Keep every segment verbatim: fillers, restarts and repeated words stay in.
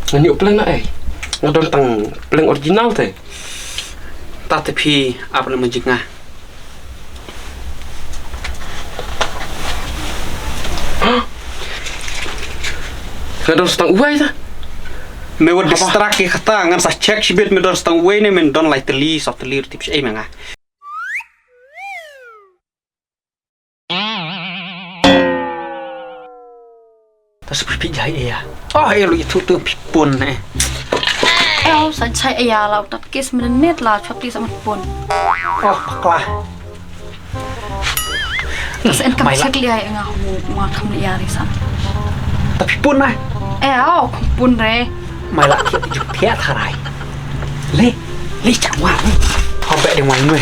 Nga ñiuh pleng na ei. Nga don tang pleng original te. Ta te phi ap na magic nga. Nga don tang uwei ta. Me wat distract ki kata ngan sa check shibit me don tang uwei ne men don lai teli, sa teli tip shi ei me nga. Ta sa phi jai ïa. Oh, ïa lu itu tu phi pun eh. Eh, oh, sa jai ïa la utat kes minit la chop ti sa mat pun. Oh, pakla. Ta sa en kam check lia ïa nga hu nga kam lia ri sa. Ta phi pun na. Eh, oh, pun re. Mai la thiah juk thiah tharai. Le, le chang wa. Hom be ding wai me.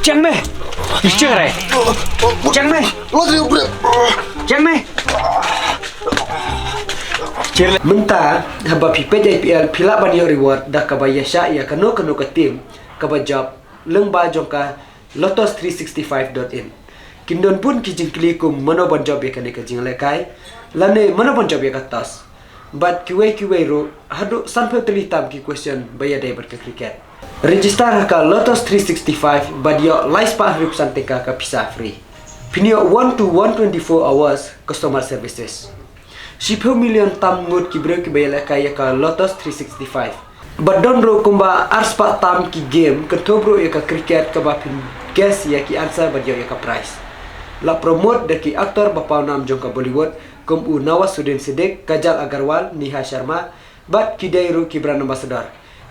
Chang me. Ni chang re. Chang me. Chang me. Chang le. Mynta haba phi peit I P L phi lah ban ïoh reward da kaba ïa shah ïa kano kano ka team kaba jop lyngba jong ka Lotus three sixty-five dot in. Kin don bun ki jingkylli kum mano ban jop ïa kane ka jinglehkai lane mano ban jop ïa ka toss. Bad kiwei kiwei ruh haduh sanphew tylli tam ki question ba ïadei bad ka cricket. Register ha ka Lotus three sixty-five bad ïoh lai spah hynriewphew san tyngka ka pisa free. Phin ïoh one to one twenty-four hours customer services. Shiphew million tam ngut ki briew kiba ïalehkai ïa ka Lotus three sixty-five. Bad don ruh kumba arspah tam ki game kynthup ruh ïa ka cricket kaba phin guess ïa ki answer bad ïoh ïa ka prize. La promote da ki actor ba paw nam jong ka Bollywood kum u Nawazuddin Siddiqui, Kajal Aggarwal, Neha Sharma bad ki dei ruh ki brand ambassador.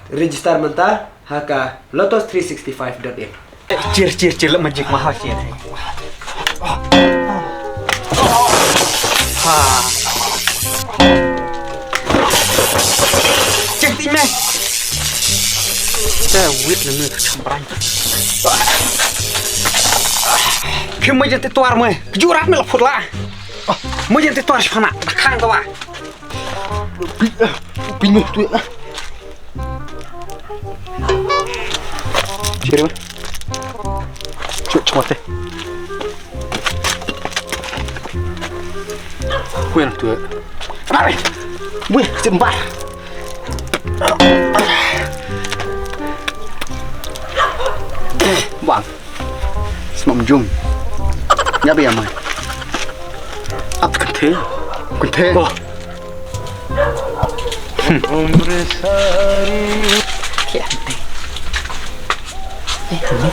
Register mynta ha ka lotus three sixty-five dot in. Cheers, cheers, cheers, leh magic ma ha cheers. Ha. Cheers ti me. Te wit ne me chambran. Kim me jente tuar me. Jurat me la phut la. Me jente tuar shpana. Khang to wa. Pi, pi me tu. Sini, Bang. Cuk, cuk, mati. Kuyan tu. Mari. Wih, jembar. Bang. Smoke jum. Nya be amai. Ap kenthe. Kenthe. Oh. Umre sari. Ki ante. Eh, ni.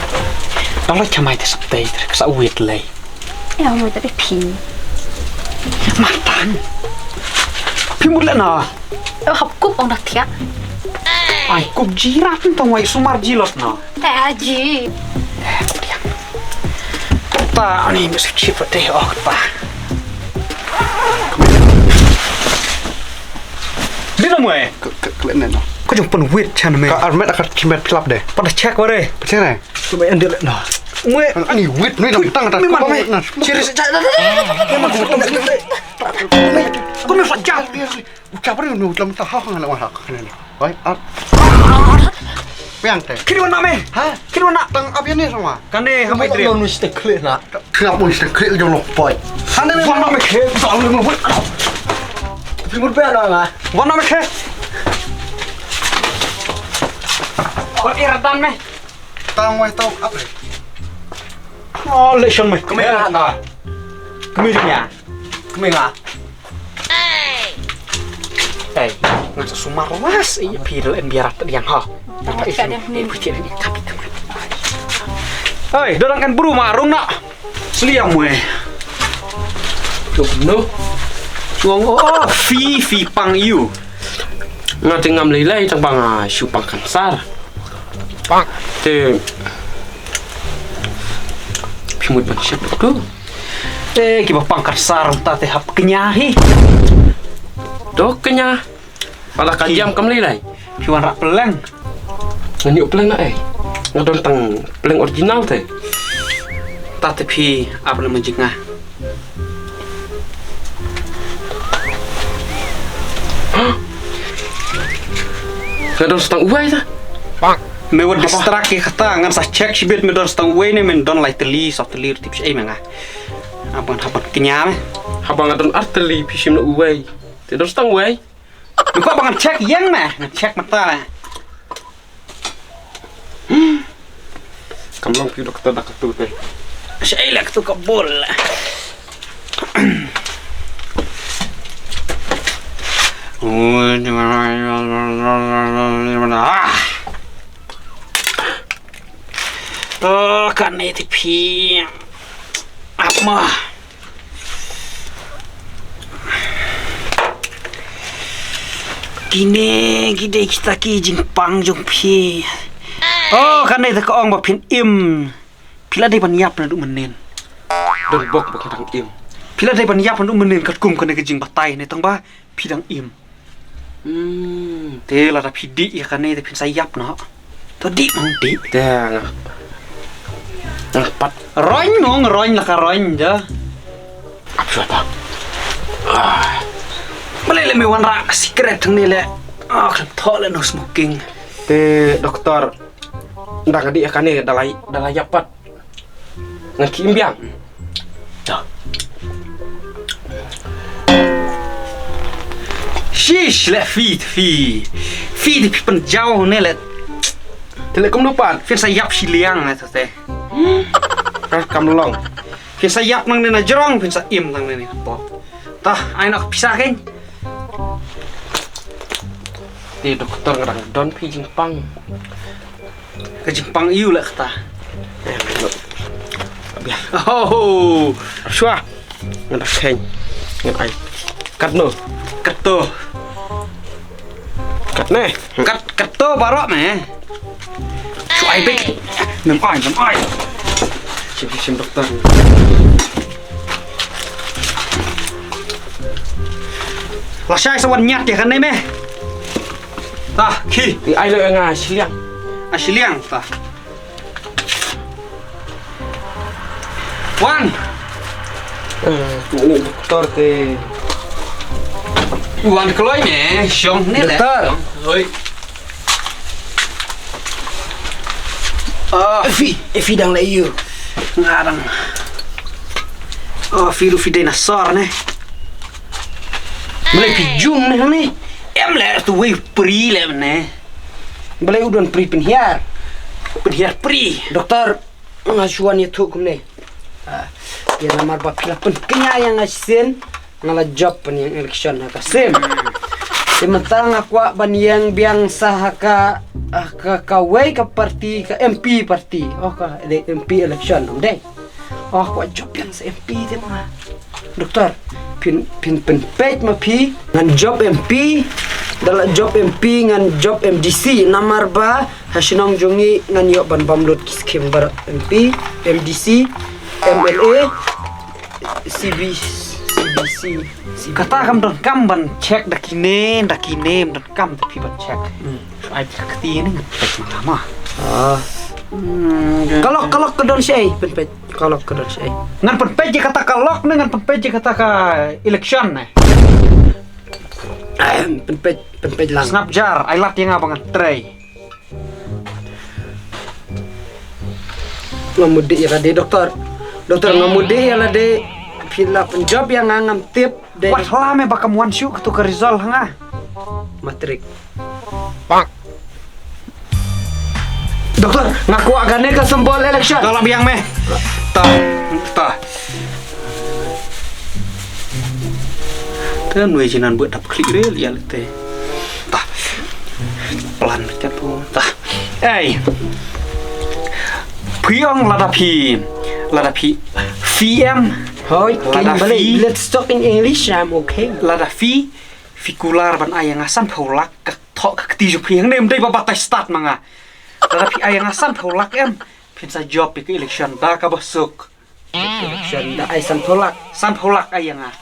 Tang lo chamai te sap te, sa wit lei. Eh, mo te phi. Matan. Phi mut le na. Eh, hap kup ong dak thiah. Ai, kup jirat tong wai sumar jilot na. Eh, ji. Ta ani mesti chip te oh ta. Di na mo eh. Ke, ke, ke ne no. Ko jong pun wit chan me. Ka armet ka chimet plap de. Pada check ware. Check ne. Ko me endel no. Mo eh. Ani wit ni lam tang ta. Ko me na. Cheers. Ko me fa jal. Ucap rin nu lam ta ha ha na ha ka ne. Oi, ar. Piang te. Kiri wan na me. Ha? Kiri wan na. Tang ap ya ni sama. Kane ha mai trip. Nu stek klik na. Kena pun stek klik jong lok poi. Kane me wan na me khe. Jong lok poi. Timur pe na na. Wan na me khe. Wan iradan me. Tang wai tau ap re. Oh, le shon me. Kemai na na. Kemai nya. Kemai nga. Hey, nga sa sumar was, eh, phi dal en biarat diang ha. Hey, dorang kan bru ma rung na. Sliam we. Tuk no. Ngong oh, fi fi pang yu. Nga te ngam lei lei tang bang a shu pang kansar. Pang. Te. Phi mut ban shep tu. Eh, kiba pang karsar ta te hap kenya hi. Dok kenya. Pala ka jam kam lei lei. Phi wan rak peleng. Nga ñiuh peleng na ei. Nga don tang peleng original te. Ta te phi ap na magic nga. Nga don stang uwei ta. Me wat distract ki kata ngan sa check shibit me don stang uwei ne men don lai teli sa teli tip shi ei me nga. Aban haban kenya me. Haba nga don ar teli phi shim na uwei. Te don stang uwei. Me kwah ba ngan check ïeng me, ngan check mynta. Kam long phi doktor da katu te. Shaei la katu ka bol. Oh, kane te phi. Ap ma. Kine ki dei kita ki jingpang jong phi. Oh, kane te ka ong ba phin im. Phi la dei ban ïap naduh mynnin. Don bok ba ki dang im. Phi la dei ban ïap naduh mynnin katkum kane ka jingbatai ne tang ba phi dang im. Hmm. Te lada phi dih ïa kane te phin sa ïap noh. To dih noh dih. Te nga. Nga pat. Roin noh, roin la ka roin ja. Ap shuwa ta. Ah. Balei leh me wanrah sikret hangne leh. Ah, kan thoh leh no smoking. Te doktor, nda ka dih ïa kane da la, da la ïap pat. Ngan khie im biang. Shish, leh phi, phi. Phi te phi pynjaw ne leh. Te leh kumno pat? Phin sa ïap shiliang ne te. Ah, kam long. Phin sa ïap nangne na jrong, phin sa im nangne na pop. Tah, ai noh pisa kein. Te doktor nga dang don phi jingpang. Ka jingpang ïu leh kata. Eh, biang. Oh. Shuwa. Ngan da kheiñ. Ngan ai. Katno? Kato. Katne? Kat, kato baroh me. Shu ai bek. Ngam ai, ngam ai. Shim, shim, shim doktor. Lashai sa wan ñiad ïa kane me. Tah, khie. Ai lo nga shiliang. Ah, shiliang, tah. Wan. Eh, ni doktor te. Wan kloi ne, shong ne leh. Doktor. Oi. Ah, phi, eh, phi dang leh ïu. Nga dang. Oh, phi ruh phi dei na sor ne. Balei phi jum ne hangne? Em leh tu wei pri leh ne. Balei u don pri pynhiar? Pynhiar pri. Doktor, nga shu wan ïathuh kumne. Ah, ïa namar ba phi la pynkñia ïa nga shisien, nga la jop ban ïeng election ha ka sim. Te mynta nga kwah ban ïeng biang sa ha ka, ha ka, kawei ka parti, ka M P parti. Oh, ka dei M P election, ym dei? Oh, kwah jop biang sa M P te ma. Doktor, phin, phin pynpeit ma phi. Ngan jop M P, da la jop M P ngan jop M D C, namar ba ha shnong jong ngi ngan ïoh ban bam lut ki skim baroh, M P, M D C, M L A, C B, C B C, C B C. Kata kam donkam ban check da kine, da kine, ym donkam da phi ban check. Hmm. Ai, ka kti ni ngan pynpeit ma nga ma. Ah. Hmm, ka lok, ka lok ka don shaei, pynpeit. Ka lok ka don shaei. Ngan pynpeit ïa kata ka lok ne ngan pynpeit ïa kata ka election ne? Pynpeit, pynpeit lang. Sngap jar, ai lad ïa nga ba ngan trei. Nga mut dei ïa lade doktor. Doktor, nga mut dei ïa lade. Phi la pynjop ïa nga ngam tip. Dei. Wat hla me ba kam wan shuh katu ka result ha nga. Matrik. Pak. Doktor, nga kwah kane ka symbol election. Tolak biang me. Ta. Ta. Te nui jinan buat dap klik rel ïa lete. Ta. Plan kat tu. Ta. Ei. Phi ong lada phi. Lada phi. Phi em. Hoi, lada phi. Let's talk in English, I'm okay. Lada phi. Phi kular ban ai ïa nga sanphew lak ka thoh ka kti jong phi hangne ym dei ba batai stad ma nga. Lada phi ai ïa nga sanphew lak em. Phin sa jop ïa ka election da kaba suk. Election da ai sanphew lak. Sanphew lak ai ïa nga.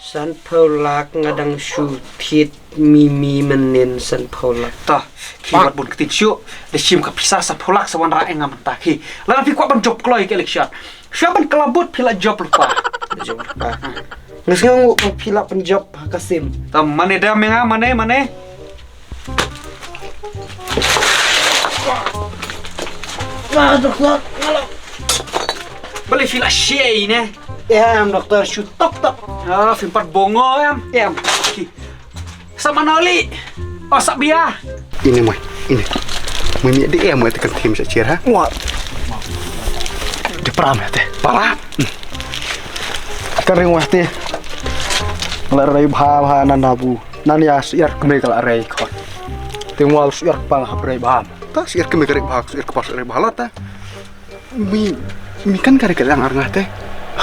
Sanphew lak nga dang shu thied mimi mynnin sanphew lak. Ta, ki wat bun ktien shuh. Da shim ka pisa sanphew lak sa wanrah ïa nga mynta ki. Lada phi kwah ban jop kloi ka election. Shuwa ban khlabut phi la jop lypa. Jop lypa. Nga sngew ba phi la pynjop ha ka sim. Ta mane da me nga mane mane. Ah, doktor, nga la. Balei phi la shei ne? Em, doktor, shu tok tok. Ah, phim pat bongo em. Em. Ki. Sa manoli. Oh, sa bia. Ini, moi. Ini. Moi, mi di, eh, moi, tekan tim sa cia, ha? Moi. Di pram, ya, teh. Pala. Kan ring wah, teh. La rei bha, bha, nan dabu. Nan ya, siar kemai ka la rei, kon. Teh, moi, siar pang, hap rei bha. Ta siar kemai ka rei bha, siar kepas rei bha, la, ta. Mi, mi kan ka rei ka dang ar nga, teh.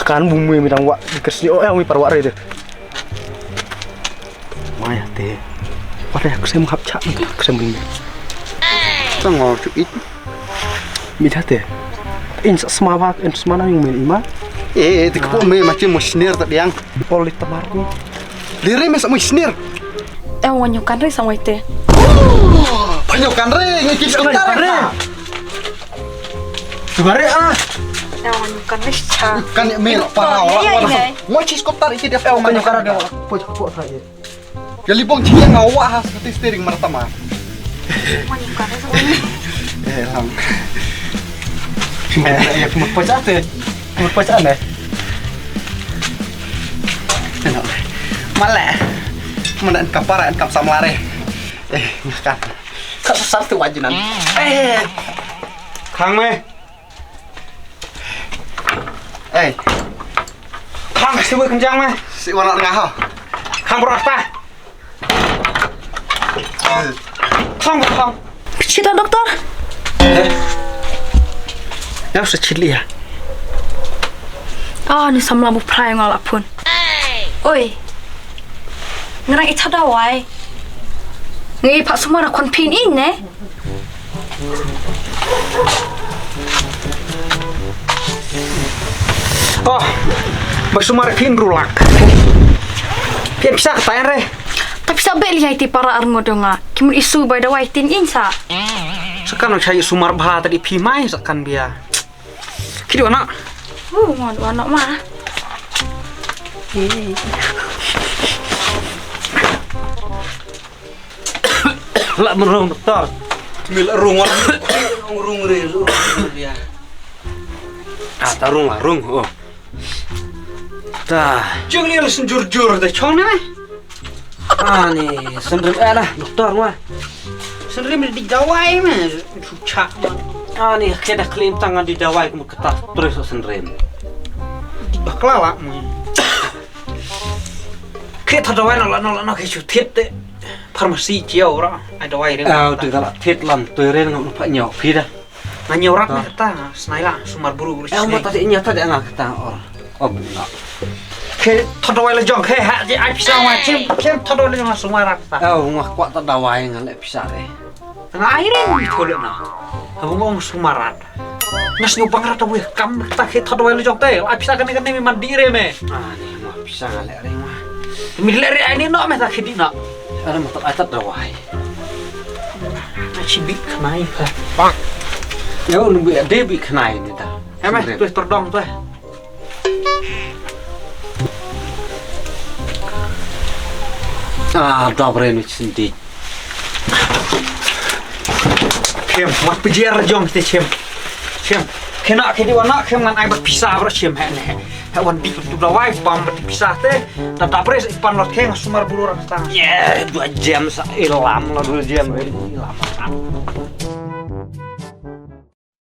Kan bu mi, mi dang wah, di kersni, oh, eh, mi par wah rei, teh. Maya te. Pare ksem hap chak ksem bun. Tang ngor chu it. Mi da te. In sa sma ba, in sma na yung men ima. Eh, eh, te ko me ma chi mo sner ta diang. Pol lit tamar ko. Lire me sa mo sner. Eh, wan yung kan re sa mo ite. Panyo kan re, ngi kis ko tar re. Sugar ah. Yang kan ni cha. Kan ni mil para wa wa. Mo chis ko tar iki dia. Yang kan ka dia. Po po sa ye. Ya libong chi yang wa ha steering mar tama. Eh, lang. Eh, ya mo po sa te. Mo po sa ne. Mala. Mana en kapara en kap samlare. Eh, kan. Ka sa sa tu wajinan. Eh. Khang me. Ei. Khang, siwei kynjang me. Siwei na nga ha. Khang bro ta. Khang, khang. Chita doktor. Eh. Ya sa chili ya. Ah, ni samla bu prai nga la phun. Oi. Ngarang i cha dawai. Ngi pha sumar khon phin in ne. Oh, ba sumar phin rulak. Phin pisa ka tayan re. Ta pisa be li hai ti para ar ngodonga. Kimur isu bai dawai tin in sa. Sakan chai sumar bha tadi phi mai sakan bia. Kidi wana. Uh, wana ma. La merung doktor. Mil rung wan. Rung re rung re ya. Ah, ta rung la rung. Oh. Ta. Jung ni la senjur jur de chong na. Ani senrim eh lah doktor ma. Senrim di dawai ma. Chucha ma. Ani keda klim tangan di dawai kum kata terus senrim. Di baklala ma. Khe tha dawai no la no la no khe chu thiet te. Pharmacy chiao ra ai dawai re. Ah, tu kala thiet lam tu re ngam pa nyau phi da. Nga nyau rat na kata snai la sumar buru buru. Eh, ma ta de nya ta de nga kata or. Oh, buna. Khe tha dawai la jong khe ha je ai pisa ma chim chim tha dawai la jong sumar rat ta. Oh, nga kwah ta dawai nga le pisa re. Nga ai re mi thole na. Habo ngong sumarat. Nas nyu bang rat abu kam ta khe thot wai lu jong te. Ai pisa kane kane mi man di re me. Ah, ni ma pisa nga le re ma. Mi le re ai ni no me ta khe di no. Ada ma ta ai ta dawai. Na chi bi khnai ka. Bang. Ya un bi de bi khnai ni ta. Em eh, tu tordong tu. Ah, dawai re ni sendiri. Chem, wat pejer jong te chem. Chem. Kena ke di wana chem ngan ai bat pisa bro chem he ne. He wan di tu dawai bam bat pisa te. Da da pres ipan lot keng sumar bulu rak tang. Ye, dua jam sa ilam la dua jam ilam.